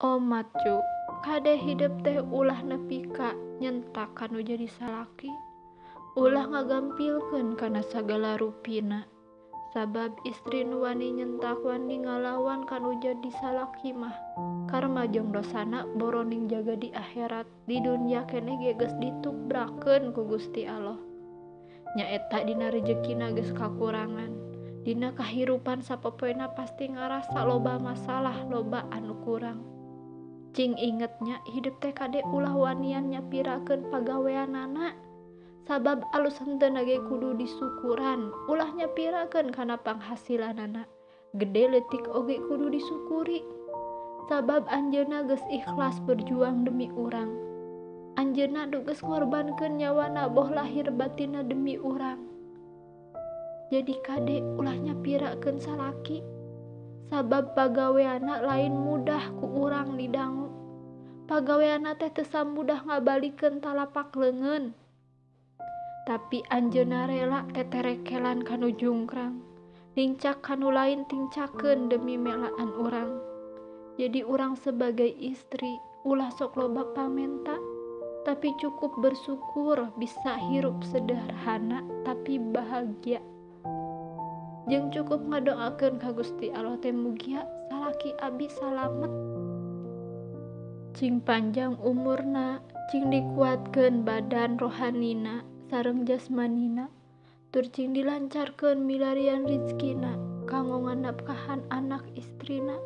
Omat cu, kade hidep teh ulah nepi ka nyentak kanu jadi salaki. Ulah ngagampilkeun kana sagala rupina. Sabab istri nu wani nyentak wani ngalawan kanu jadi salaki mah karma jeung dosana boroning jaga di akhirat, di dunya keneh ge geus ditubrakeun ku Gusti Allah. Nyaeta dina rejekina geus kakurangan. Dina kahirupan sapopoena pasti ngarasa loba masalah, loba anu kurang. Cing ingetnya hidup teh kade ulah wanian nyapirakeun pagaweanana. Sabab alus henteu ge kudu disukuran, ulah nyapirakeun kana panghasilanana. Gede leutik oge kudu disukuri. Sabab anjeunna geus ikhlas berjuang demi urang. Anjeunna nu geus ngorbankeun nyawana boh lahir batinna demi urang. Jadi kade ulah nyapirakeun salaki. Sabab pagaweana lain mudah ku urang didangu. Pagaweana teh teu samudah ngabalikeun talapak leungeun. Tapi anjeunna rela teterekelan kanu jungkrang. Nincak kanu lain tincakeun demi melaan urang. Jadi urang sebagai istri ulah sok loba pamenta, tapi cukup bersyukur bisa hirup sederhana tapi bahagia. Jeung cukup ngadoakeun ka Gusti Allah teh mugia salaki abi salamet. Cing panjang umurna, cing dikuatkeun badan rohanina sareng jasmanina, tur cing dilancarkeun milarian rizkina kanggo nganapkahan anak istrina.